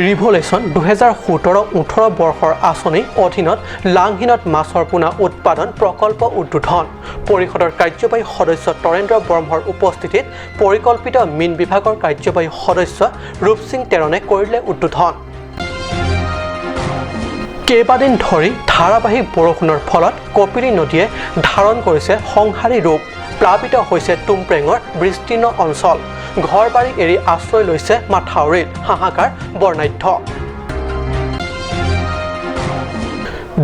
ৰিভলেশ্যন 2017-18 বৰ্ষৰ আঁচনিৰ অধীনত লাংহিনত মাছৰ পোনা উৎপাদন প্ৰকল্প উদ্বোধন। পৰিষদৰ কাৰ্যবাহী সদস্য তৰেন্দ্ৰ ব্ৰহ্মৰ উপস্থিতিত পৰিকল্পিত মীন বিভাগৰ কাৰ্যবাহী সদস্য ৰূপসিং টেৰণে কৰিলে উদ্বোধন। কেইবাদিন ধৰি ধাৰাবাহিক বৰষুণৰ ফলত কপিলী নদীয়ে ধাৰণ কৰিছে সংহাৰী ৰূপ। প্লাবিত হৈছে টুমপ্ৰেঙৰ বিস্তীৰ্ণ অঞ্চল। ঘৰ বাৰী এৰি আশ্ৰয় লৈছে মাথাউৰিত। হাহাকাৰ বৰ্ণাঢ্য।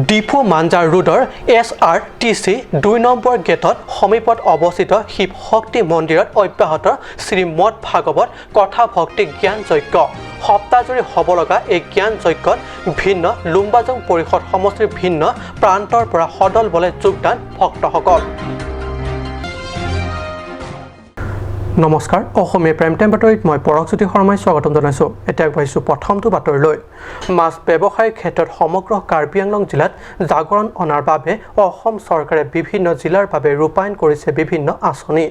ডিফু মাঞ্জাৰ ৰোডৰ এছআৰটিচি 2 নম্বৰ গেটত সমীপত অৱস্থিত শিৱ শক্তি মন্দিৰত অব্যাহত শ্ৰীমদ ভাগৱত কথা ভক্তি জ্ঞান যজ্ঞ। সপ্তাহজুৰি হ'ব লগা এই জ্ঞান যজ্ঞত ভিন্ন লুম্বাজং পৰিষদ সমষ্টিৰ ভিন্ন প্ৰান্তৰ পৰা সদল বলে যোগদান ভক্তসকল। নমস্কাৰ, অসমীয়া প্ৰাইম টাইম বাতৰিত মই পৰশজ্যোতি শৰ্মাই স্বাগতম জনাইছোঁ। এতিয়া আগবাঢ়িছোঁ প্ৰথমটো বাতৰিলৈ। মাছ ব্যৱসায়ৰ ক্ষেত্ৰত সমগ্ৰ কাৰ্বি আংলং জিলাত জাগৰণ অনাৰ বাবে অসম চৰকাৰে বিভিন্ন জিলাৰ বাবে ৰূপায়ণ কৰিছে বিভিন্ন আঁচনি।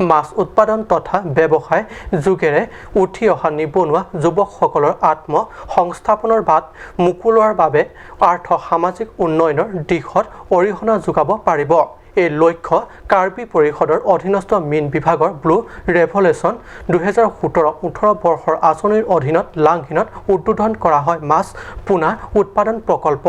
মাছ উৎপাদন তথা ব্যৱসায় যোগেৰে উঠি অহা নিবনুৱা যুৱকসকলৰ আত্মসংস্থাপনৰ বাট মোকলোৱাৰ বাবে আৰ্থ সামাজিক উন্নয়নৰ দিশত অৰিহণা যোগাব পাৰিব। এই লক্ষ্য কাৰ্বি পৰিষদৰ অধীনস্থ মীন বিভাগৰ ব্লু ৰেভলেশ্যন 2017-18 বৰ্ষৰ আঁচনিৰ অধীনত লাংহিনত উদ্বোধন কৰা হয় মাছ পোনা উৎপাদন প্ৰকল্প।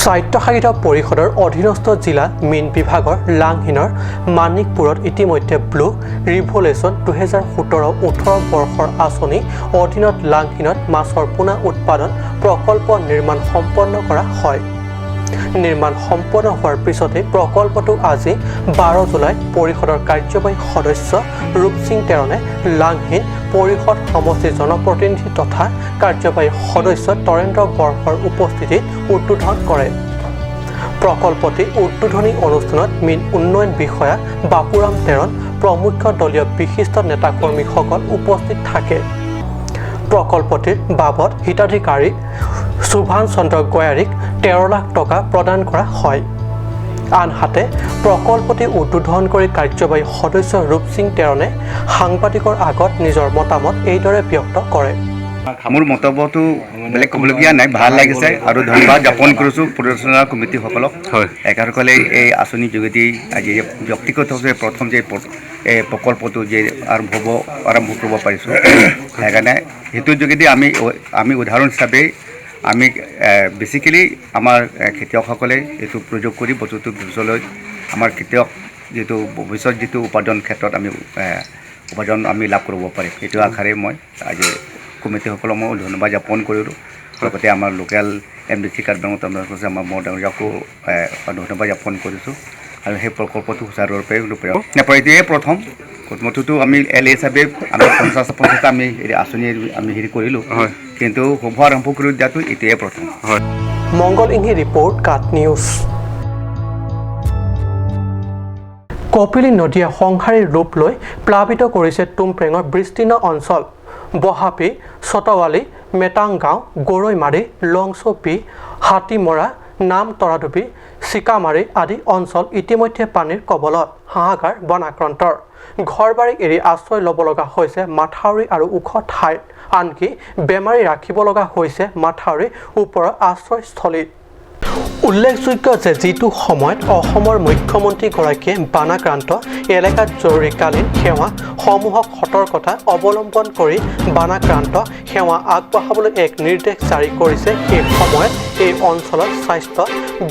স্বায়ত্তশাসিত পৰিষদৰ অধীনস্থ জিলা মীন বিভাগৰ লাংহিনৰ মানিকপুৰত ইতিমধ্যে ব্লু ৰিভলেশ্যন 2017-18 বৰ্ষৰ আঁচনিৰ অধীনত লাংহিনত মাছৰ পোনা উৎপাদন প্ৰকল্প নিৰ্মাণ সম্পন্ন কৰা হয়। নিৰ্মাণ সম্পন্ন হোৱাৰ পিছতে প্ৰকল্পটো আজি 12 জুলাইত পৰিষদৰ কাৰ্যবাহী সদস্য ৰূপসিং টেৰণে লাংহিন পৰিষদ সমষ্টিৰ জনপ্ৰতিনিধি তথা কাৰ্যবাহী সদস্য তৰেন্দ্ৰ বৰ্ষৰ উপস্থিতিত উদ্বোধন কৰে। প্ৰকল্পটি উদ্বোধনী অনুষ্ঠানত মীন উন্নয়ন বিষয়া বাপুৰাম টেৰণ প্ৰমুখ দলীয় বিশিষ্ট নেতাকৰ্মীসকল উপস্থিত থাকে। প্ৰকল্পটিৰ বাবদ হিতাধিকাৰী সুভান চন্দ্ৰ গয়াৰীক 13 লাখ টকা প্ৰদান কৰা হয়। আনহাতে প্ৰকল্পটি উদ্বোধন কৰি কাৰ্যবাহী সদস্য ৰূপসিং টেৰণে সাংবাদিকৰ আগত নিজৰ মতামত এইদৰে ব্যক্ত কৰে। মোৰ মন্তব্যটো বেলেগ ক'বলগীয়া নাই, ভাল লাগিছে আৰু ধন্যবাদ জ্ঞাপন কৰিছোঁ পৰিচালনা কমিটিসকলক। এখেতসকলে এই আঁচনিৰ যোগেদি আজি ব্যক্তিগতভাৱে প্ৰথম যে এই প্ৰকল্পটো যে আৰম্ভ কৰিব পাৰিছোঁ, সেইকাৰণে সেইটোৰ যোগেদি আমি উদাহৰণ হিচাপে আমি বেচিকেলি আমাৰ খেতিয়কসকলে এইটো প্ৰয়োগ কৰি বস্তুটো ভৱিষ্যলৈ আমাৰ খেতিয়ক যিটো ভৱিষ্যত যিটো উপাৰ্জন ক্ষেত্ৰত আমি উপাৰ্জন আমি লাভ কৰিব পাৰিম, সেইটো আশাৰে মই আজি কমিটিসকলক মই ধন্যবাদ জ্ঞাপন কৰিলোঁ। লগতে আমাৰ local M D C Karbi Anglong আমাৰ মোৰ ডাঙৰীয়াকো ধন্যবাদ জ্ঞাপন কৰিছোঁ আৰু সেই প্ৰকল্পটো সুচাৰুৰূপে ৰূপায়ণ এইটোৱে প্ৰথম প্ৰথমটোতো আমি এল এ হিচাপে আমি 50 50টা আমি হেৰি আঁচনি আমি হেৰি কৰিলোঁ, কিন্তু শুভ আৰম্ভ কৰি দিয়াটো এইটোৱে প্ৰথম। মংগল ইংহি ৰিপৰ্ট, কাট নিউজ। কপিলী নদীয়ে সংহাৰী ৰূপ লৈ প্লাবিত কৰিছে টুমপ্ৰেঙৰ বিস্তীৰ্ণ অঞ্চল। বহাপি, চতৱালি, মেটাংগাঁও, গৰৈমাৰী, লংচপি, হাতীমৰা, নাম তৰাডুবি, চিকামাৰী আদি অঞ্চল ইতিমধ্যে পানীৰ কবলত। হাহাকাৰ বনাক্ৰান্তৰ। ঘৰ বাৰী এৰি আশ্ৰয় ল'ব লগা হৈছে মাথাউৰি আৰু ওখ ঠাইত। আনকি বেমাৰী ৰাখিব লগা হৈছে মাথাউৰিৰ ওপৰৰ আশ্ৰয়স্থলীত। উল্লেখযোগ্য যে যিটো সময়ত অসমৰ মুখ্যমন্ত্ৰীগৰাকীয়ে বানাক্ৰান্ত এলেকাত জৰুৰীকালীন সেৱাসমূহক সতৰ্কতা অৱলম্বন কৰি বানাক্ৰান্ত সেৱা আগবঢ়াবলৈ এক নিৰ্দেশ জাৰি কৰিছে, সেই সময়ত এই অঞ্চলত স্বাস্থ্য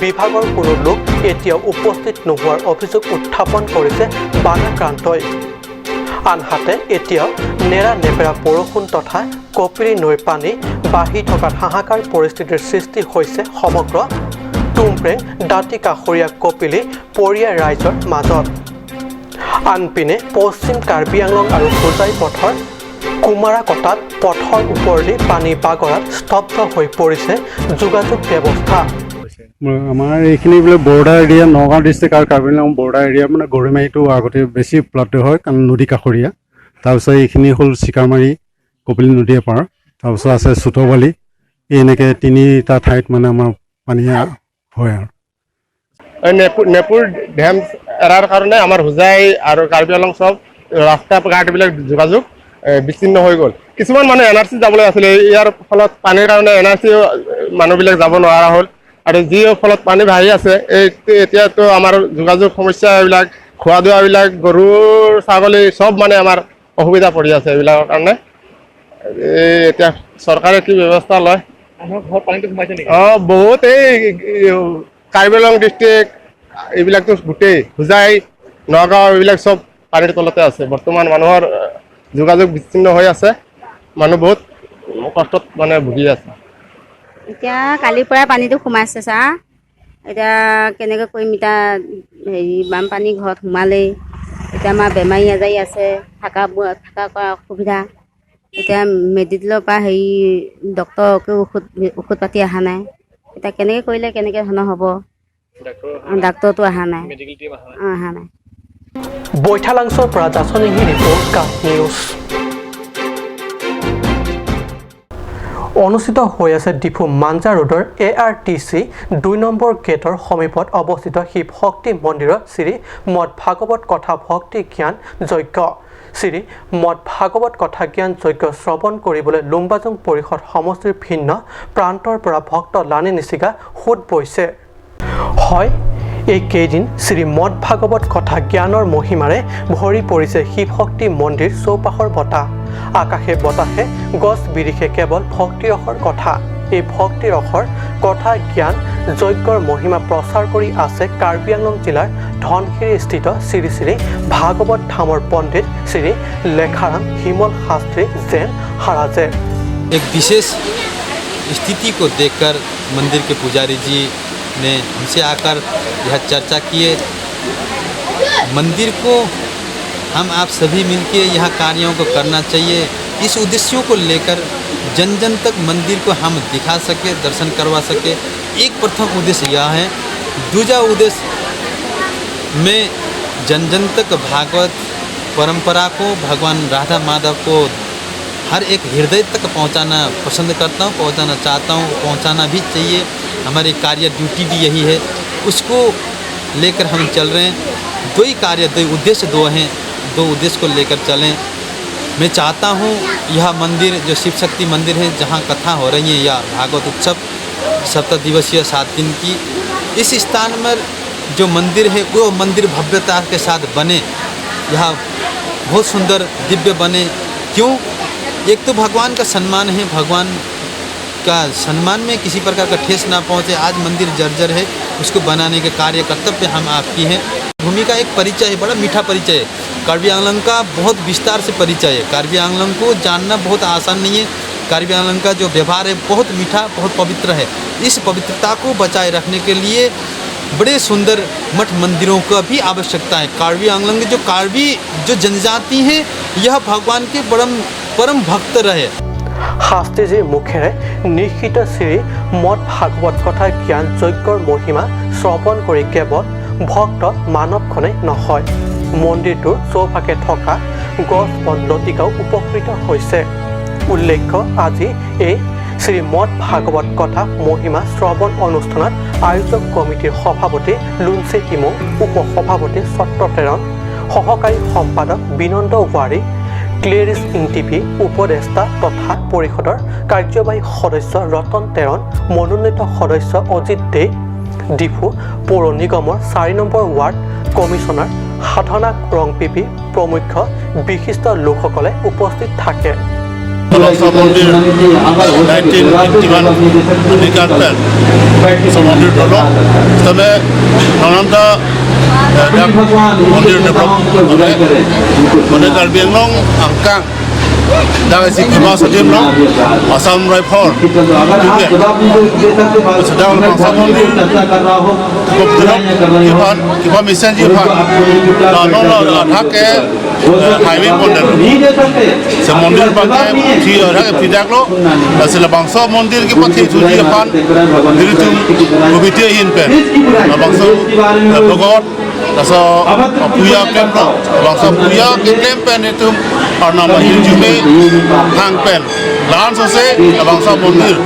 বিভাগৰ কোনো লোক এতিয়াও উপস্থিত নোহোৱাৰ অভিযোগ উত্থাপন কৰিছে বানাক্ৰান্তই। আনহাতে এতিয়াও নেৰা নেপেৰা বৰষুণ তথা কপিলী নৈৰ পানী বাঢ়ি থকাত হাহাকাৰ পৰিস্থিতিৰ সৃষ্টি হৈছে সমগ্ৰ টুমপ্ৰেং দাঁতি কাষৰীয়া কপিলী পৰীয়া ৰাইজৰ মাজত। আনপিনে পশ্চিম কাৰ্বি আংলং আৰু হোজাই পথৰ কুমাৰাকটাত পথৰ ওপৰেদি পানী বাগৰাত স্তব্ধ হৈ পৰিছে যোগাযোগ ব্যৱস্থা। আমাৰ এইখিনি বোলে বৰ্ডাৰ এৰিয়া, নগাঁও ডিষ্ট্ৰিক্ট আৰু কাৰ্বি আংলং বৰ্ডাৰ এৰিয়া, মানে গৰৈমাৰীটো আগতে বেছি ফ্লাড হয় কাৰণ নদী কাষৰীয়া। তাৰপিছত এইখিনি হ'ল চিকাৰমাৰী, কপিলী নদীয়ে পাৰ, তাৰপিছত আছে চোটবালি, এই এনেকৈ তিনিটা ঠাইত মানে আমাৰ পানী হয়। আৰু এই নেপুৰ ডেম এৰাৰ কাৰণে আমাৰ হোজাই আৰু কাৰ্বি আংলং চব ৰাস্তা ঘাটবিলাক যোগাযোগ বিচ্ছিন্ন হৈ গ'ল। কিছুমান মানুহ এন আৰ চি যাবলৈ আছিলে, ইয়াৰ ফলত পানীৰ কাৰণে এন আৰ চি মানুহবিলাক যাব নোৱাৰা হ'ল। আৰু যি ফলত পানী বাঢ়ি আছে, এই এতিয়াতো আমাৰ যোগাযোগ সমস্যা, এইবিলাক খোৱা দোৱাবিলাক, গৰু ছাগলী চব মানে আমাৰ অসুবিধা পৰি আছে এইবিলাকৰ কাৰণে। এই এতিয়া চৰকাৰে কি ব্যৱস্থা লয়। অঁ, বহুত এই কাৰ্বি আংলং ডিষ্ট্ৰিক্ট এইবিলাকতো গোটেই হোজাই, নগাঁও এইবিলাক চব পানীৰ তলতে আছে। বৰ্তমান মানুহৰ যোগাযোগ বিচ্ছিন্ন হৈ আছে, মানুহ বহুত কষ্টত মানে ভুগি আছে। এতিয়া কালিৰ পৰাই পানীটো সোমাইছে ছাৰ, এতিয়া কেনেকৈ কৰিম? এতিয়া হেৰি বানপানী ঘৰত সোমালেই এতিয়া আমাৰ বেমাৰী আজাৰী আছে, থকা থকা কৰা অসুবিধা। এতিয়া মেডিকেলৰ পৰা হেৰি ডক্টৰকে ঔষধ পাতি অহা নাই। এতিয়া কেনেকৈ কৰিলে কেনেকৈ ধৰণৰ হ'ব? ডাক্তৰটো অহা নাই, অহা নাই। বৈঠালাংছৰ পৰা জাচনিহি ৰিপৰ্ট, কাট নিউজ। অনুষ্ঠিত হৈ আছে ডিফু মাঞ্জা ৰোডৰ এ আৰ টি চি 2 নম্বৰ গেটৰ সমীপত অৱস্থিত শিৱ শক্তি মন্দিৰত শ্ৰী মদ ভাগৱত কথা ভক্তি জ্ঞান যজ্ঞ। শ্ৰী মদ ভাগৱত কথা জ্ঞান যজ্ঞ শ্ৰৱণ কৰিবলৈ লুম্বাজুং পৰিষদ সমষ্টিৰ ভিন্ন প্ৰান্তৰ পৰা ভক্ত লানি নিচিগা সোঁত বৈছে। হয়, এইকেইদিন শ্ৰী মদ ভাগৱত কথা জ্ঞানৰ মহিমাৰে ভৰি পৰিছে শিৱ শক্তি মন্দিৰ চৌপাশৰ বতাহ। আকাশে বতাহে গছ বিৰিখে কেৱল ভক্তিৰসৰ কথা। এই ভক্তিৰসৰ কথা জ্ঞান যজ্ঞৰ মহিমা প্ৰচাৰ কৰি আছে কাৰ্বি আংলং জিলাৰ ধনশিৰিস্থিত শ্ৰী শ্ৰী ভাগৱত ধামৰ পণ্ডিত শ্ৰী লেখাৰাম হিমল শাস্ত্ৰী জৈন হাৰাজে। एक विशेष स्थिति को देखकर मंदिर के पुजारी जी ने हमसे आकर यह चर्चा किए। मंदिर को हम आप सभी मिलके यह कार्यों को करना चाहिए, इस उद्देश्यों को लेकर जन जन तक मंदिर को हम दिखा सके, दर्शन करवा सके, एक प्रथम उद्देश्य यह है। दूसरा उद्देश्य मैं जन जन तक भागवत परंपरा को, भगवान राधा माधव को हर एक हृदय तक पहुंचाना पसंद करता हूं, पहुंचाना चाहता हूं, पहुंचाना भी चाहिए। हमारी कार्य ड्यूटी भी यही है, उसको लेकर हम चल रहे हैं। दो ही कार्य, दो उद्देश्य दो हैं, दो उद्देश्य को लेकर चलें। मैं चाहता हूं यह मंदिर जो शिव शक्ति मंदिर है, जहां कथा हो रही है या भागवत उत्सव सप्ताह दिवसीय 7 दिन की, इस स्थान पर जो मंदिर है वो मंदिर भव्यता के साथ बने, यह बहुत सुंदर दिव्य बने। क्यों? एक तो भगवान का सम्मान है, भगवान का सम्मान में किसी प्रकार का ठेस ना पहुंचे। आज मंदिर जर्जर है, उसको बनाने के कार्य कर्तव्य हम आपकी हैं। भूमि का एक परिचय है, बड़ा मीठा परिचय है। कार्बी आंगलंग का बहुत विस्तार से परिचय है। कार्बी आंगलंग को जानना बहुत आसान नहीं है। कार्बी आंगलंग का जो व्यवहार है बहुत मीठा, बहुत पवित्र है। इस पवित्रता को बचाए रखने के लिए बड़े सुंदर मठ मंदिरों का भी आवश्यकता है। कार्बी आंगलंग जो कार्बी जो जनजाति हैं, यह भगवान के परम परम भक्त रहे। শাস্ত্ৰীজীৰ মুখেৰে নিঃসৃত শ্ৰী মদ ভাগৱত কথা জ্ঞান যজ্ঞৰ মহিমা শ্ৰৱণ কৰি কেৱল ভক্ত মানৱখনে নহয়, মন্দিৰটোৰ চৌপাশে থকা গছ বন লতিকাও উপকৃত হৈছে। উল্লেখ্য, আজি এই শ্ৰীমদ ভাগৱত কথা মহিমা শ্ৰৱণ অনুষ্ঠানত আয়োজক কমিটিৰ সভাপতি লুঞ্চে তিমু, উপ সভাপতি সত্য তেৰণ, সহকাৰী সম্পাদক বিনন্দ ৱাৰী, ক্লেৰিছ ইংটিপি, উপদেষ্টা তথা পৰিষদৰ কাৰ্যবাহী সদস্য ৰতন তেৰণ, মনোনীত সদস্য অজিত দে, ডিফু পৌৰ নিগমৰ 4 নম্বৰ ৱাৰ্ড কমিছনাৰ সাধনা ৰংপিপি প্ৰমুখ্য বিশিষ্ট লোকসকলে উপস্থিত থাকে। মন্দিৰ 1981 মন্দিৰ মন্দিৰ ডেভেলপ মানে কাৰ্বি আংলং আংকাং famous Assam rifle কিবা মিছন হাইৱে মন্দিৰ বাংশ মন্দিৰ কিবা ভগৱত Laso puya kem lo bangsa puya ke kem pen itu arna hinjume hang pen lan so se bangsa mondir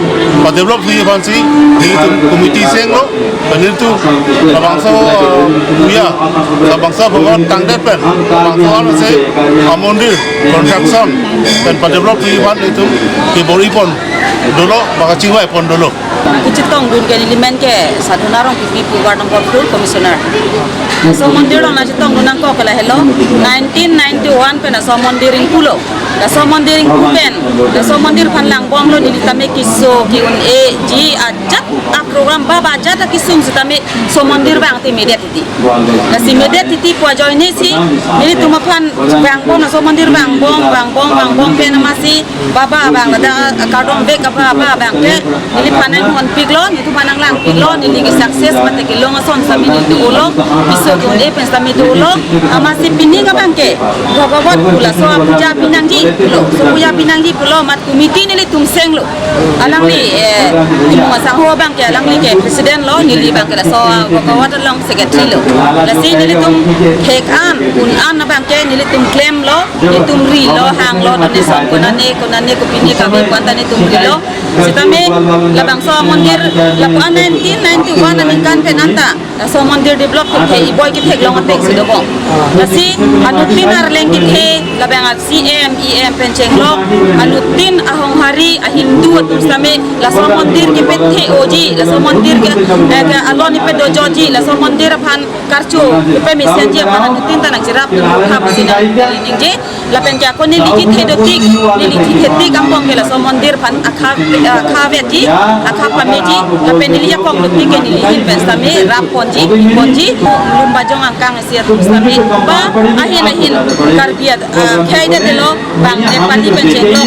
pa develop ni fansi ni tu committee seng lo panir tu bangsa puya bangsa bhagan tangdet pen bangsa an se mondir construction pen pa develop ni fan itu ke boripon dolo baka chingwai pon dolo Kuchitong dun ke limen ke sadhana rong PP ward number 4 commissioner so mondir rong na chitong dun ko kala hello 1991 pe na so mondir ing pulo da so mondir ing pupen da so mondir phan lang bom lo nili tame kiso ki un e ji ajat a program baba ajat kisum sitame so mondir bang ti media titi da si media titi po join si nili tuma phan bang bom na so mondir bang bom bang bom bang bom pe na masi baba bang da kardom ve ka baba bang ke nili phanan on piglo ni tu panang lang piglo ni ligi success mate ke longa son sami ni tu ulo biso ke e pen sami tu ulo amasi pini ka bangke bhagavat pula so puja pinangji pulo so puja pinangji pulo mat committee ni tum seng lo alang ni tum sang ho bangke alang ni ke president lo ni li bangke so bhagavat long secretary lo la si ni tum thek an un an na bangke ni tum claim lo ni tum ri lo hang lo donation konane konane ko pini ka be kwanta ni tum ri lo sitame la bang so mondir la 1991 aning kan penanta so mondir develop ke i boy ki thek long tek sido bong lasi anutin ar leng ki the la bang CM EM pencheng lo anutin ahong hari a hindu atum same la so mondir ki pet the oji la so mondir ke aloni pe dojo ji la so mondir phan karcho pe mission ji phan anutin tanang jirap ha sina ning je la pen ja ko ni liki the dotik ni liki the tik ampong ke la so mondir phan akha akha vet ji akha pamiji la pen ni ya kong dotik ke ni lihin pen same rap ponji ponji lumba jong angkang sia tum same ba ahin ahin karbiat khaida delo bang nepali pen chenglo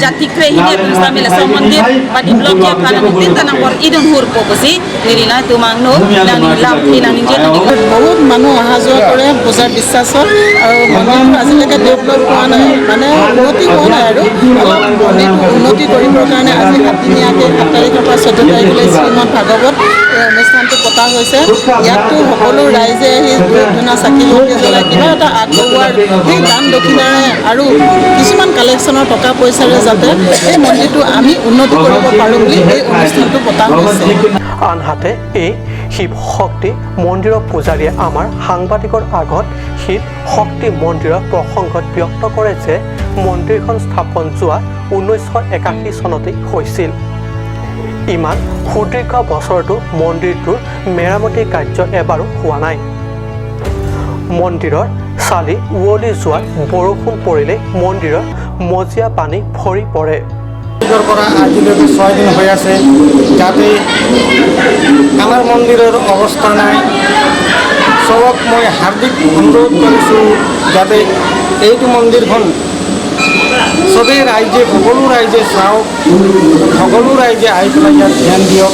jati kre hine tum same la so mondir pa di blok ya phan anutin tanang por idun hur po bosi nirina tumang no nang lam thinang ning je বহুত মানুহ অহা যোৱা কৰে পূজাৰ বিশ্বাসত আৰু মন্দিৰটো আজিলৈকে ডেভেলপ হোৱা নাই, মানে উন্নতি হোৱা নাই আৰু অলপ মন্দিৰটো উন্নতি কৰিবৰ কাৰণে আজি সাতদিনীয়াকৈ 7 তাৰিখৰ পৰা 14 তাৰিখলৈ শ্ৰীমদ ভাগৱত এই অনুষ্ঠানটো পতা হৈছে। ইয়াততো সকলো ৰাইজে আহি ধূপ ধূনা চাকি বন্তি জ্বলাই কিবা এটা আগবঢ়োৱাৰ সেই দান দক্ষিণাৰে আৰু কিছুমান কালেকশ্যনৰ টকা পইচাৰে যাতে এই মন্দিৰটো আমি উন্নতি কৰিব পাৰোঁ বুলি এই অনুষ্ঠানটো পতা হৈছে। আনহাতে এই শিৱ শক্তি মন্দিৰৰ পূজাৰীয়ে আমাৰ সাংবাদিকৰ আগত শিৱ শক্তি মন্দিৰৰ প্ৰসংগত ব্যক্ত কৰে যে মন্দিৰখন স্থাপন যোৱা 1981 চনতেই হৈছিল। ইমান সুদীৰ্ঘ বছৰটো মন্দিৰটোৰ মেৰামতি কাৰ্য এবাৰো হোৱা নাই। মন্দিৰৰ চালি উৱলি যোৱাত বৰষুণ পৰিলে মন্দিৰৰ মজিয়া পানী ভৰি পৰে। পৰা আজিলৈকে 6 দিন হৈ আছে যাতে আমাৰ মন্দিৰৰ অৱস্থা নাই। চবক মই হাৰ্দিক অনুৰোধ কৰিছোঁ যাতে এইটো মন্দিৰখন চবেই ৰাইজে সকলো ৰাইজে চাওক, সকলো ৰাইজে আহি পেলাই ইয়াত ধ্যান দিয়ক।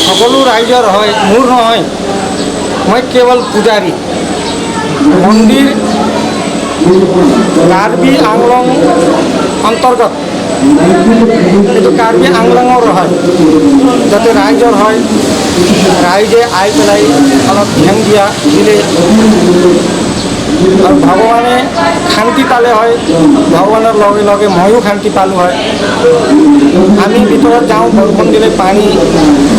সকলো ৰাইজৰ হয়, মোৰ নহয়, মই কেৱল পূজাৰী। মন্দিৰ কাৰ্বি আংলং অন্তৰ্গত, এইটো কাৰ্বি আংলঙৰ হয়, যাতে ৰাইজৰ হয়, ৰাইজে আহি পেলাই অলপ ধ্যান দিয়া দিলে আৰু ভগৱানে শান্তি পালে হয়, ভগৱানৰ লগে লগে ময়ো শান্তি পালোঁ হয়। আমি ভিতৰত যাওঁ, বৰষুণ দিলে পানী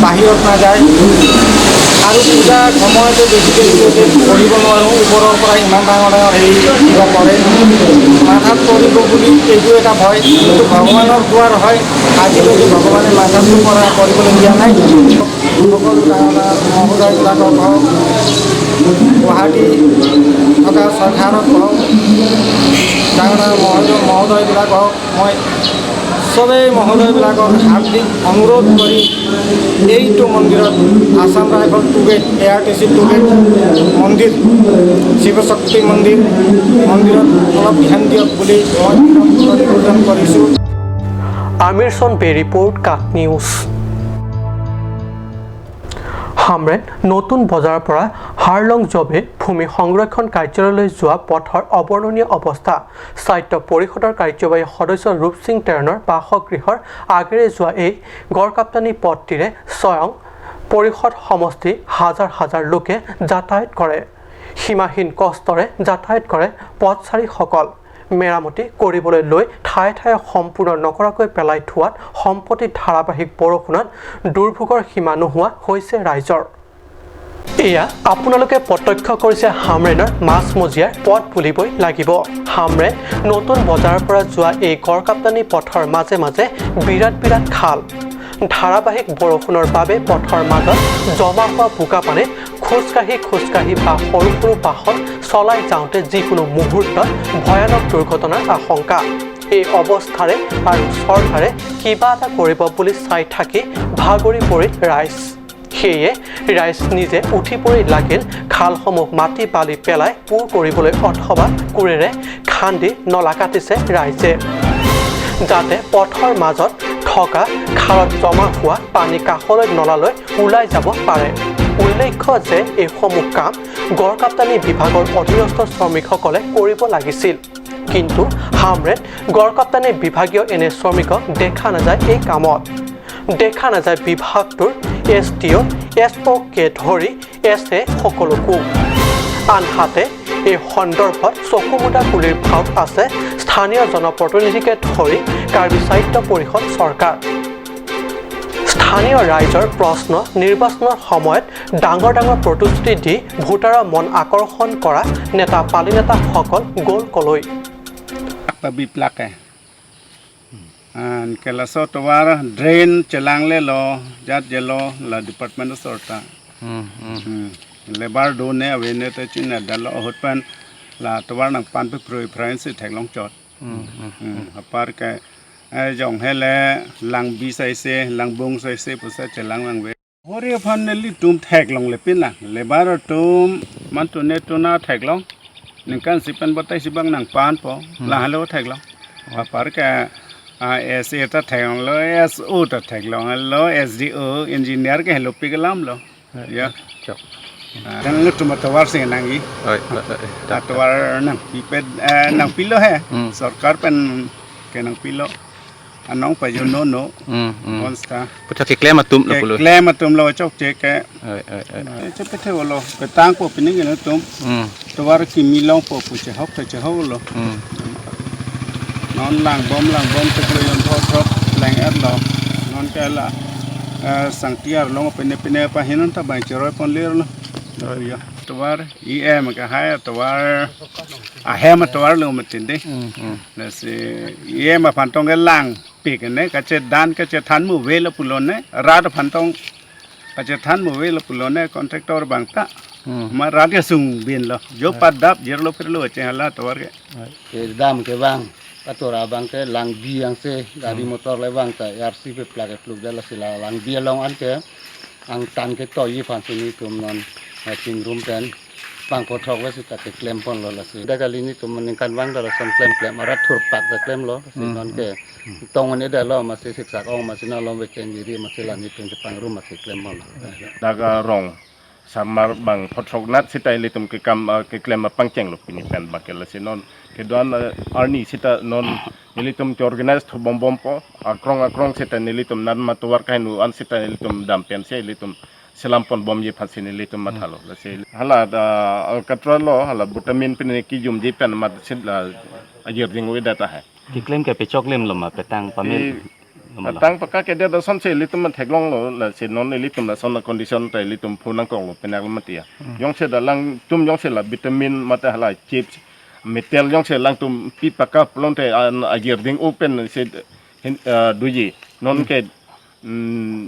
বাহিৰত নাযায় আৰু পূজা সময়তে বেছিকৈ কৰিব নোৱাৰোঁ, ওপৰৰ পৰা ইমান ডাঙৰ ডাঙৰ হেৰি কিবা পৰে, মাথাত পৰিব বুলি এইটো এটা ভয়। কিন্তু ভগৱানৰ দুৱাৰ হয়, আজিলৈকে ভগৱানে মাথাটো পৰা কৰিবলৈ দিয়া নাই। সকলো ডাঙৰ ডাঙৰ মহোদয়বিলাকক হওক, গুৱাহাটী থকা চৰকাৰক হওক, ডাঙৰ ডাঙৰ মহোদয়বিলাক হওক, মই চবেই মহোদয়বিলাকক হাৰ্দিক অনুৰোধ কৰি এইটো মন্দিৰত Assam rifle to gate, A R T C to gate মন্দিৰ, শিৱশক্তি মন্দিৰ মন্দিৰত অলপ ধ্যান দিয়ক বুলি মই নিবেদন কৰিছোঁ। আমিৰচন বে ৰিপৰ্ট, কাট নিউজ। হামৰেন নতুন বজাৰৰ পৰা হাৰলং জবে ভূমি সংৰক্ষণ কাৰ্যালয়লৈ যোৱা পথৰ অবৰ্ণনীয় অৱস্থা। স্বায়ত্ত পৰিষদৰ কাৰ্যবাহী সদস্য ৰূপ সিং টেৰণৰ বাসগৃহৰ আগেৰে যোৱা এই গড়কাপ্তানি পথটিৰে স্বয়ং পৰিষদ সমষ্টি হাজাৰ হাজাৰ লোকে যাতায়াত কৰে। সীমাহীন কষ্টৰে যাতায়াত কৰে পথচাৰীসকল। মেৰামতি কৰিবলৈ লৈ ঠায়ে ঠায়ে সম্পূৰ্ণ নকৰাকৈ পেলাই থোৱাত সম্প্ৰতি ধাৰাবাহিক বৰষুণত দুৰ্ভোগৰ সীমা নোহোৱা হৈছে ৰাইজৰ। এয়া আপোনালোকে প্ৰত্যক্ষ কৰিছে হামৰেনৰ মাজমজিয়াৰ পথ বুলিবই লাগিব। হামৰেন নতুন বজাৰৰ পৰা যোৱা এই গড়কাপ্তানি পথৰ মাজে মাজে বিৰাট বিৰাট খাল। ধাৰাবাহিক বৰষুণৰ বাবে পথৰ মাজত জমা হোৱা বোকা পানীত খোজকাঢ়ি খোজকাঢ়ি বা সৰু সৰু বাহন চলাই যাওঁতে যিকোনো মুহূৰ্তত ভয়ানক দুৰ্ঘটনাৰ আশংকা। এই অৱস্থাৰে আৰু চৰকাৰে কিবা এটা কৰিব বুলি চাই থাকি ভাগৰি পৰিল ৰাইজ। সেয়ে ৰাইজ নিজে উঠি পৰি লাগিল খালসমূহ মাটি বালি পেলাই পূৰ কৰিবলৈ অথবা কোৰেৰে খান্দি নলা কাটিছে ৰাইজে, যাতে পথৰ মাজত থকা খালত জমা হোৱা পানী কাষলৈ নলালৈ ওলাই যাব পাৰে। উল্লেখ্য যে এইসমূহ কাম গড়কাপ্তানি বিভাগৰ অধীনস্থ শ্ৰমিকসকলে কৰিব লাগিছিল, কিন্তু হামৰেন গড়কাপ্তানি বিভাগীয় এনে শ্ৰমিকক দেখা নাযায় এই কামত। দেখা নাযায় বিভাগটোৰ এছ ডি অ', এছ অ'কে ধৰি এছ এ সকলোকো। আনহাতে এই সন্দৰ্ভত চকুমুদা কুলিৰ ভাওত আছে স্থানীয় জনপ্ৰতিনিধিকে ধৰি কাৰ্বি সাহিত্য পৰিষদ চৰকাৰ। স্থানীয় ৰাইজৰ প্ৰশ্ন, নিৰ্বাচনৰ সময়ত ডাঙৰ ডাঙৰ প্ৰতিশ্ৰুতি দি ভোটাৰৰ মন আকৰ্ষণ কৰা নেতা পালিনেতাসকল গ'ল কলৈ? Drain chelangle lo jat jelo la department sorta labour do ne awene te chin da lo hot pan la towar nang pan pe proi friends thek long chot apar ke jong hele lang bi sai se lang bong sai se pusa chelang lang we hore phan ne li tum thek long le pin la labour tum man tu ne tu na thek long ning kan sipan batai sibang nang pan po la halo thek long apar ke S A ta thek lo S O ta thek long lo S D O engineer ke hello pi gelam lo ya chok dan lu tum tawar sing nangi ta tawar nang pi pe nang pi lo he sarkar pen ke nang pi lo anong pa yo no no monsta puta ke klem atum lo pulo klem atum lo chok che ke che pe the lo pe tang po pin ngi tum tawar ki mi long po pu che hok che ho lo non lang bom te lo yon thot thot lang et lo non ke la sangtiar long pene pene pa hinon ta bai choroi pon lir lo ya tawar em ka hai tawar a hem tawar lo matin de la se em phan tong ke lang pik ne ka che dan ka che than mu ve lo pulon ne rat phan tong ka che than mu ve lo pulon ne contractor bang ta ma rat ya sung bin lo jo pat dap jer lo pir lo che hala tawar ke dam ke bang katora bang ke lang bi yang se gari motor le bang ta RC pe plak pluk dala sila lang bi long an ke ang tan ke to yi phan sini tum non ching room pen bang po thok wa si ta ke claim pon lo la si da kali ni tum ning kan bang dala son claim claim arat thur pak ta claim lo si non ke tong ne da lo ma si sik sak ong ma si na lo we chen yi ri ma si la ni tum pang room ma si claim pon lo daga rong samar bang phothok nat sitai litum ke kam ke claim pang cheng lo pini pen ba ke la si non ke don arni sita non nilitum ke organize tho bom bom po akrong akrong sita nilitum nan ma towar kainu an sita nilitum dam pen se litum selampon bom ye phansi nilitum mathalo la se hala da alkatra lo hala vitamin pin ki jum ji pen ma sit la ajir ding we data hai ki claim ke pe chok lem lo ma petang pamel tang paka ke dia son se litum ma theklong lo la se non litum la son la condition tai litum phunang kong lo penak ma tia yong se da lang tum yong se la vitamin ma ta hala chips metal yong se lang tum pi paka plon te an agir ding open se duji non ke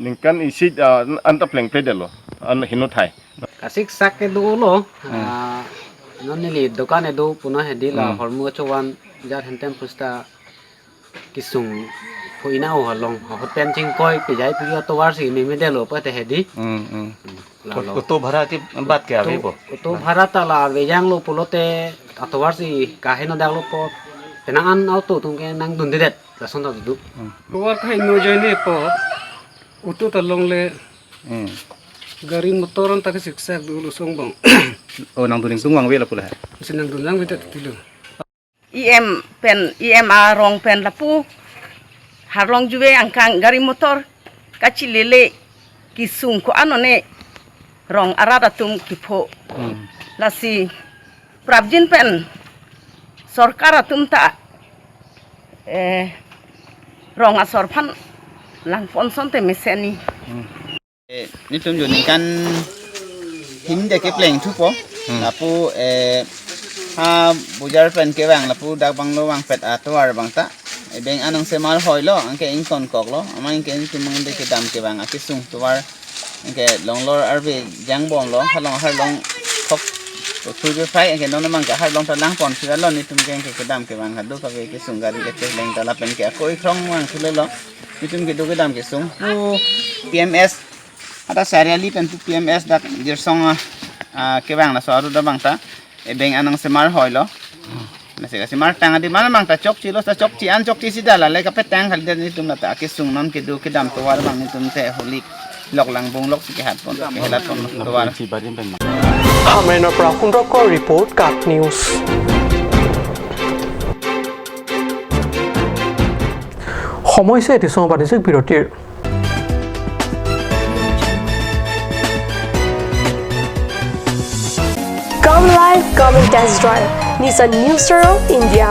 ningkan isi an ta pleng pe delo an hino thai kasik sak ke do lo non ni dokan e do puno he dila hormu chowan jar hentem pusta kisung phuina ho long ho pen ching koi pe jai pi to war si mi delo pa te hedi तो भरा के बात क्या है वो तो भरा तला वेजांग लो पुलोते atowar si kahe no daglo po tenangan auto tungke nang dun dedet lason ta du war khai no joine po utu talong le gari motoron ta ke siksa du lu song bang o nang duning sungwang we la pula sinang dun lang we ta tilu em pen em a rong pen lapu harlong juwe angkang gari motor kachi lele kisung ko anone rong arada tum kipho Lasi prabjin pen sarkar atum ta rong asor phan lang ponson te meseni nitum joni kan him de ke pleng thu po lapu ha bujar pen ke bang lapu dak banglo bang pet atwar bang ta beng anong semal hoilo angke ing kon kok lo amang ke tumang de ke dam ke bang ake sung tuar angke longlor arbe jang bong lo halong har long thok to thu be phai angke non mang ka har long ta lang pon sira lo ni tum ke ke dam ke bang hadu ka ke sung gari ke leng ta la pen ke koi khrong wang thule lo ni tum ke do ke dam ke sung pu PMS ata sariali pen pu PMS dak jirsong ke bang la so aru da bang ta beng anong semar hoilo nasi kasi mar tang adi mana mang ta chok chi lo ta chok chi an chok chi sida la le ka pet tang khali ni tum la ta ke sung non ke du ke dam to war bang ni tum te holik lok lang bong lok ke hat pon ke helat pon to war হামেনৰ পৰা সুন্দৰকৰ report কাট news. সময় হৈছে এটি বাণিজ্যিক বিৰতিৰ। Come live, come and test drive Nissan New Star of India.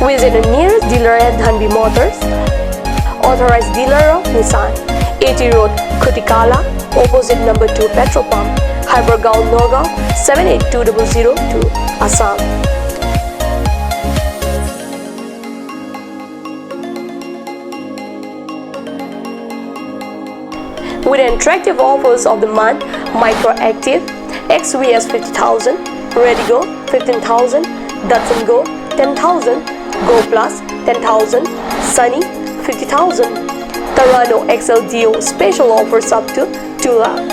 Visit the nearest dealer at Dhanbi Motors, authorized dealer of Nissan, AT Road, Khutikala, opposite number 2 petrol pump, Hypergaon, Nagaon, 782002, Assam. With attractive offers of the month, Micro Active, XVS 50,000, Redigo 15,000, Datsun Go 10,000, Go Plus 10,000, Sunny 50,000, Tarano XLDO special offers up to 2 lakh,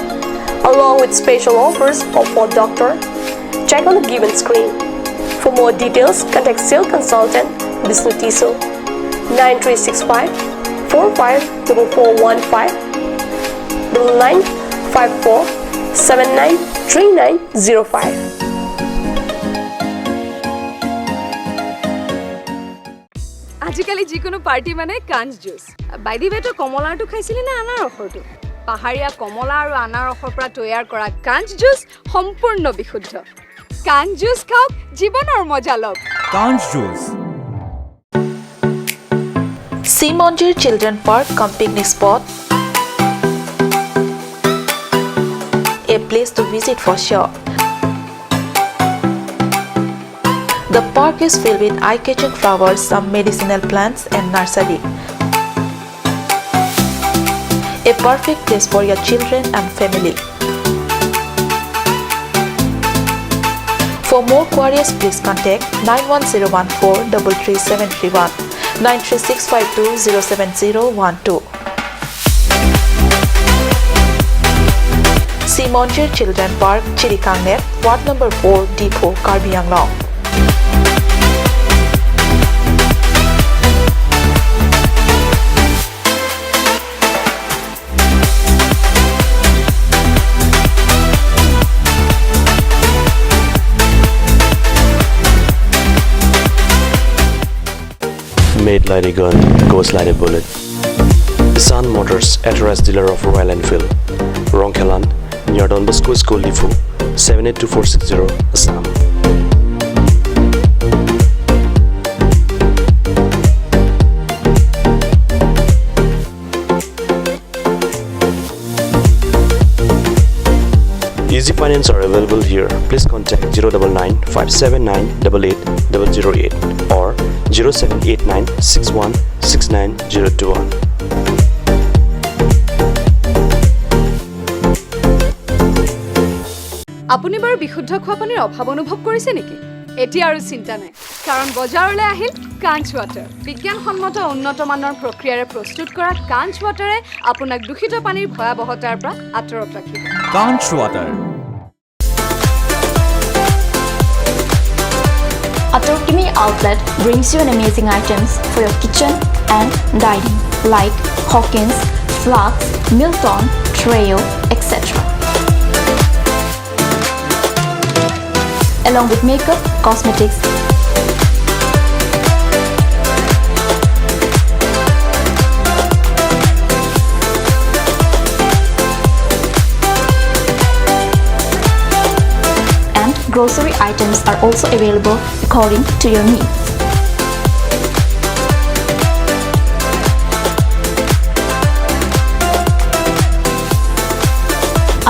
along with special offers of Ford Doctor. Check on the given screen. For more details, contact sales consultant Bishnu Tiso 9365 454415 9954 793905. আজিকালি যিকোনো party মানে কাঞ্চ juice. By the ৱে, তই কমলাৰটো খাইছিলি নে আনাৰসৰটো? পাহাৰীয়া কমলা আৰু আনাৰসৰ পৰা তৈয়াৰ কৰা কাঞ্চ জুচ সম্পূৰ্ণ বিশুদ্ধ। কাঞ্চ জুচ খাওক, জীৱনৰ মজা লওক। কাঞ্চ juice. Simonjir Children Park cum picnic spot, a place to visit for sure. The park is filled with eye-catching flowers, some medicinal plants and nursery. A perfect place for your children and family. For more queries, please contact 91014 33731, 93652 07012. Simonjir Children Park, Chirikangnep, Ward Number 4, Depot, Karbi Anglong. Made like a gun, goes like a bullet. Nissan Motors, authorized dealer of Royal Enfield, Rongkhelan, near Don Bosco School, Diphu, 782460, Assam. Easy finance are available here. Please contact 099 579 88008 or 0789 61 69021. আপুনি বাৰু বিশুদ্ধ খোৱা পানীৰ অভাৱ অনুভৱ কৰিছে নেকি? এতিয়া আৰু চিন্তা নাই, কাৰণ বজাৰলৈ আহিল কাঞ্চ ৱাটাৰ। বিজ্ঞানসন্মত উন্নত মানৰ প্ৰক্ৰিয়াৰে প্ৰস্তুত কৰা কাঞ্চ ৱাটাৰে আপোনাক দূষিত পানীৰ ভয়াৱহতাৰ পৰা আঁতৰত ৰাখিব। কাঞ্চ water. Atorkimi outlet brings you an amazing items for your kitchen and dining like Hawkins, Flux, Milton, Treo, etc. Along with makeup, cosmetics, and Grocery items are also available according to your needs.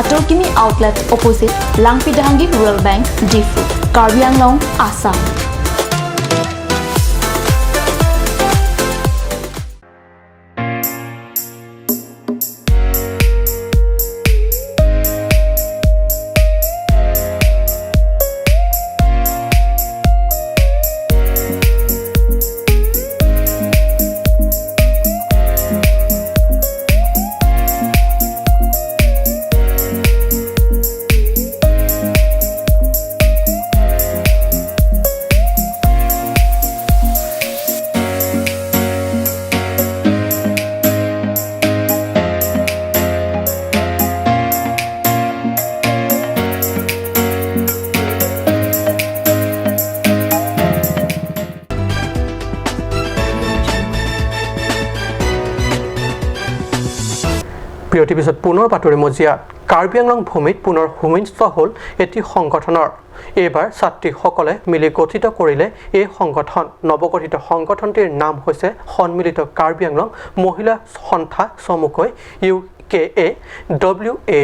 Atorkimi outlet opposite Langpidahangi Rural Bank, Diphu, Karbi Anglong, Assam. বিৰতিৰ পিছত পুনৰ বাতৰি মজিয়াত কাৰ্বি আংলং ভূমিত পুনৰ ভূমিষ্ঠ হ'ল এটি সংগঠনৰ। এইবাৰ ছাত্ৰীসকলে মিলি গঠিত কৰিলে এই সংগঠন। নৱগঠিত সংগঠনটিৰ নাম হৈছে সন্মিলিত কাৰ্বি আংলং মহিলা সন্থা চমুকৈ UKAWA।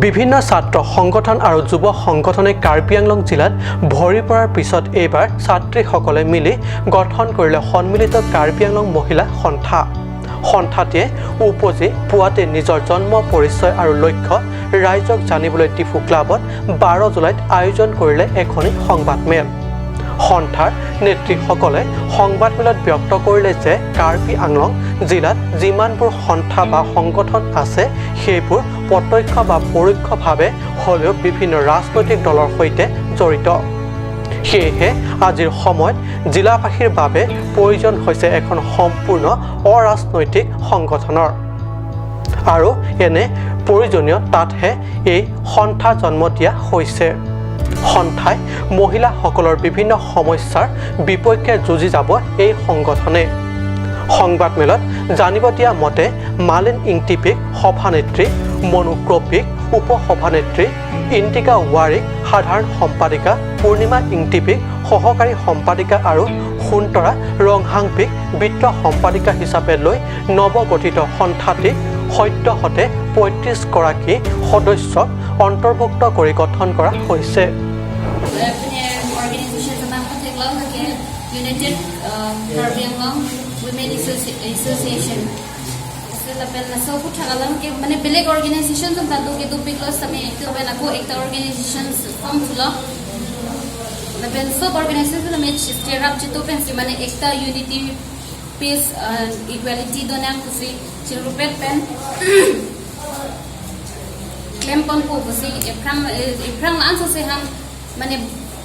বিভিন্ন ছাত্ৰ সংগঠন আৰু যুৱ সংগঠনে কাৰ্বি আংলং জিলাত ভৰি পৰাৰ পিছত এইবাৰ ছাত্ৰীসকলে মিলি গঠন কৰিলে সন্মিলিত কাৰ্বি আংলং মহিলা সন্থা। সন্থাটিয়ে উপজি পুৱাতে নিজৰ জন্ম পৰিচয় আৰু লক্ষ্য ৰাইজক জানিবলৈ ডিফু ক্লাবত 12 জুলাইত আয়োজন কৰিলে এখনি সংবাদমেল। সন্থাৰ নেত্ৰীসকলে সংবাদমেলত ব্যক্ত কৰিলে যে কাৰ্বি আংলং জিলাত যিমানবোৰ সন্থা বা সংগঠন আছে সেইবোৰ প্ৰত্যক্ষ বা পৰোক্ষভাৱে হ'লেও বিভিন্ন ৰাজনৈতিক দলৰ সৈতে জড়িত। সেয়েহে আজিৰ সময়ত জিলাবাসীৰ বাবে প্ৰয়োজন হৈছে এখন সম্পূৰ্ণ অৰাজনৈতিক সংগঠনৰ আৰু এনে প্ৰয়োজনীয় তাতহে এই সন্থা জন্ম দিয়া হৈছে। সন্থাই মহিলাসকলৰ বিভিন্ন সমস্যাৰ বিপক্ষে যুঁজি যাব এই সংগঠনে। সংবাদমেলত জানিব দিয়া মতে মালিন ইংটিপিক সভানেত্ৰী, মনু ক্ৰপিক উপসভানেত্ৰী, ইন্তিকা ৱাৰিক সাধাৰণ সম্পাদিকা, পূৰ্ণিমা ইংটিপিক সহকাৰী সম্পাদিকা আৰু সোণতৰা ৰংহাংপিক বিত্ত সম্পাদিকা হিচাপে লৈ নৱগঠিত সন্থাটিক সদ্যহতে 35 গৰাকী সদস্যক অন্তৰ্ভুক্ত কৰি গঠন কৰা হৈছে। মানে বেলেগ অৰ্গেনাইজেশ্যন আমি একটা অৰ্গেনাইজেশ্যন ফৰ্ম থুলো সব অৰ্গেনাইজেশ্যন আমি স্টেৰ আপ যেটো পেন্সি মানে একটা ইউনিটি পিস ইকুয়ালিটি দনাং খুশি চিরুপেট পেন ক্লেম্পন কো খুশি এফ্রাং এফ্রাং আনসো সে হাম মানে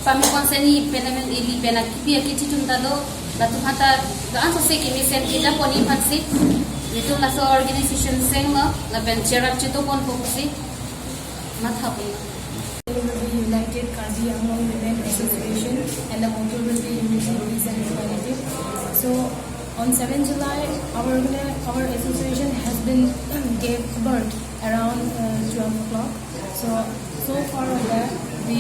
পামি কনসেনি পেনামেন ইলি পেনা কিপি কি চিন্তা দো লাতু হাতা আনসো সে কি মিসেন কি জাপনি ফানসি নিতুম লাসো অর্গানাইজেশন সেং ল লাবেন চেরাপ চিতো কোন কো খুশি মাথা pun. Will be United Karbi Anglong Women Association and the motto will be Unity, Peace and Equality. So on 7 July, our association has been gave birth around 12 o'clock. So far on that, we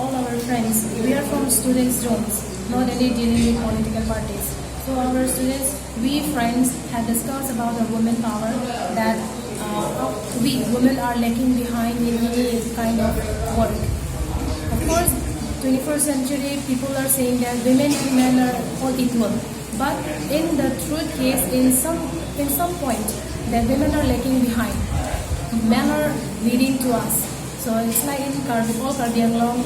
all our friends, we are from students zones, not only dealing with political parties. So our students, we friends had discussed about the women power, that we women are lacking behind in any kind of work. Of course, 21st century people are saying that women and men are all equal, but in the truth case, in some point, that women are lacking behind, men are leading to us. So it's like in Karbi, all Karbi Anglong,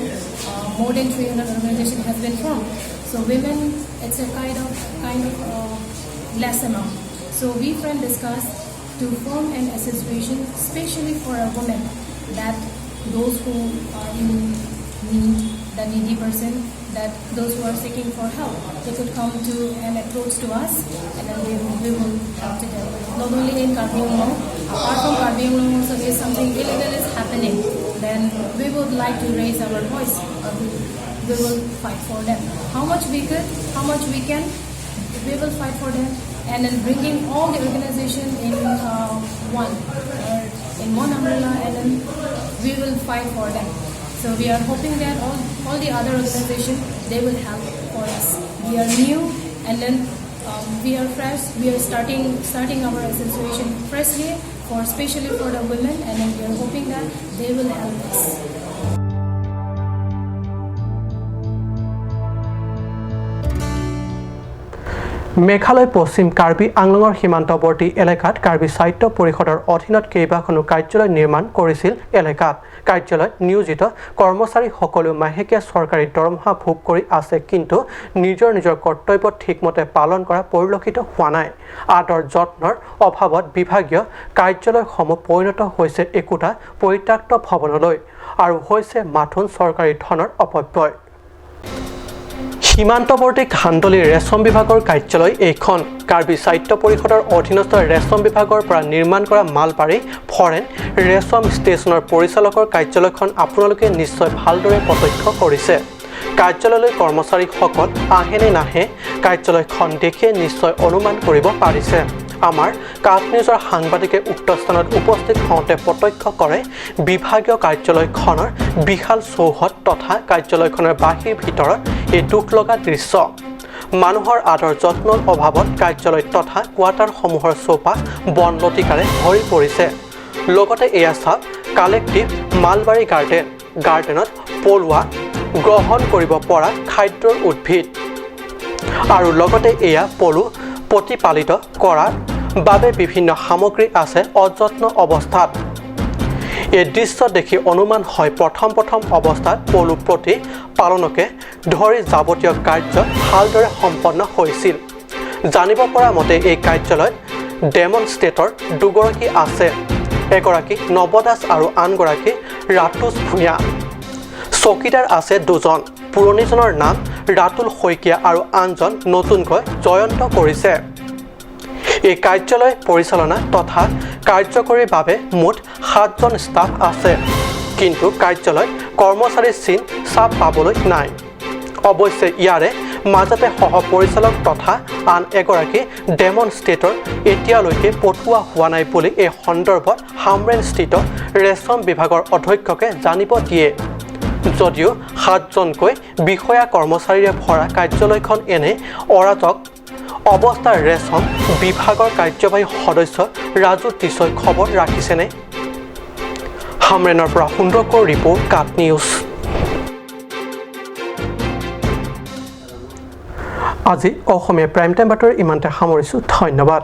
more than 300 organizations has been formed. So women, it's a kind of less amount. So we friend discussed to form an association especially for a woman, that those who are in need, the needy person, that those who are seeking for help, they could come to and approach to us, and then we will help to them. Not only in Karbi Anglong, apart from Karbi Anglong also, if something illegal is happening, then we would like to raise our voice, or we will fight for them. How much we could, how much we can, we will fight for them, and then bringing all the organization in one umbrella, and then we will fight for them. So So we are hoping that all the other organizations, they will help for us. We are new and then we are fresh. We are starting our association freshly, for especially for the women, and then we are hoping that they will help us. Meghalaya পশ্চিম কাৰ্বি আংলঙৰ সীমান্তৱৰ্তী এলেকাত কাৰ্বি সাহিত্য পৰিষদৰ অধীনত কেইবাখনো কাৰ্যালয় নিৰ্মাণ কৰিছিল। এলেকাত কাৰ্যালয়ত নিয়োজিত কৰ্মচাৰীসকলেও মাহেকীয়া চৰকাৰী দৰমহা ভোগ কৰি আছে, কিন্তু নিজৰ নিজৰ কৰ্তব্য ঠিকমতে পালন কৰা পৰিলক্ষিত হোৱা নাই। আদৰ যত্নৰ অভাৱত বিভাগীয় কাৰ্যালয়সমূহ পৰিণত হৈছে একোটা পৰিত্যক্ত ভৱনলৈ আৰু হৈছে মাথোন চৰকাৰী ধনৰ অপব্যয়। সীমান্তৱৰ্তী খান্দলী ৰেচম বিভাগৰ কাৰ্যালয় এইখন। কাৰ্বি সাহিত্য পৰিষদৰ অধীনস্থ ৰেচম বিভাগৰ পৰা নিৰ্মাণ কৰা মালবাৰী ফৰেন ৰেচম ষ্টেচনৰ পৰিচালকৰ কাৰ্যালয়খন আপোনালোকে নিশ্চয় ভালদৰে প্ৰত্যক্ষ কৰিছে। কাৰ্যালয়লৈ কৰ্মচাৰীসকল আহে নে নাহে কাৰ্যালয়খন দেখিয়ে নিশ্চয় অনুমান কৰিব পাৰিছে। আমাৰ কাট নিউজৰ সাংবাদিকে উক্ত স্থানত উপস্থিত হওঁতে প্ৰত্যক্ষ কৰে বিভাগীয় কাৰ্যালয়খনৰ বিশাল চৌহদ তথা কাৰ্যালয়খনৰ বাহিৰ ভিতৰত এই দুখ লগা দৃশ্য। মানুহৰ আদৰ যত্নৰ অভাৱত কাৰ্যালয় তথা কোৱাৰ্টাৰসমূহৰ চৌপাশ বন লতিকাৰে ভৰি পৰিছে। লগতে এয়া চাওক কালেক্টিভ মালবাৰী গাৰ্ডেন। গাৰ্ডেনত পলোৱা গ্ৰহণ কৰিব পৰা খাদ্যৰ উদ্ভিদ আৰু লগতে এয়া পলু প্ৰতিপালিত কৰাৰ বাবে বিভিন্ন সামগ্ৰী আছে অযত্ন অৱস্থাত। এই দৃশ্য দেখি অনুমান হয় প্ৰথম প্ৰথম অৱস্থাত পলু প্ৰতিপালনকে ধৰি যাৱতীয় কাৰ্য ভালদৰে সম্পন্ন হৈছিল। জানিব পৰা মতে এই কাৰ্যালয়ত ডেমনষ্ট্ৰেটৰ দুগৰাকী আছে, এগৰাকী নৱদাস আৰু আনগৰাকী ৰাতুল ভূঞা। চকীদাৰ আছে দুজন, পুৰণিজনৰ নাম ৰাতুল শইকীয়া আৰু আনজন নতুনকৈ জয়ন্ত কৰিছে। এই কাৰ্যালয় পৰিচালনা তথা কাৰ্যকৰীৰ বাবে মুঠ 7জন ষ্টাফ আছে, কিন্তু কাৰ্যালয়ত কৰ্মচাৰীৰ চিন চাপ পাবলৈ নাই। অৱশ্যে ইয়াৰে মাজতে সহ পৰিচালক তথা আন এগৰাকী ডেমনষ্ট্ৰেটৰ এতিয়ালৈকে পঠোৱা হোৱা নাই বুলি এই সন্দৰ্ভত হামৰেনস্থিত ৰেচম বিভাগৰ অধ্যক্ষকে জানিব দিয়ে। যদিও 7জনকৈ বিষয়া কৰ্মচাৰীৰে ভৰা কাৰ্যালয়খন এনে অৰাজক অৱস্থাৰ ৰেচম বিভাগৰ কাৰ্যবাহী সদস্য ৰাজু টিছই খবৰ ৰাখিছেনে? হামৰেনৰ পৰা সুন্দৰকৰ ৰিপৰ্ট, কাট নিউজ। আজি অসমীয়া প্ৰাইম টাইম বাতৰি ইমানতে সামৰিছোঁ। ধন্যবাদ।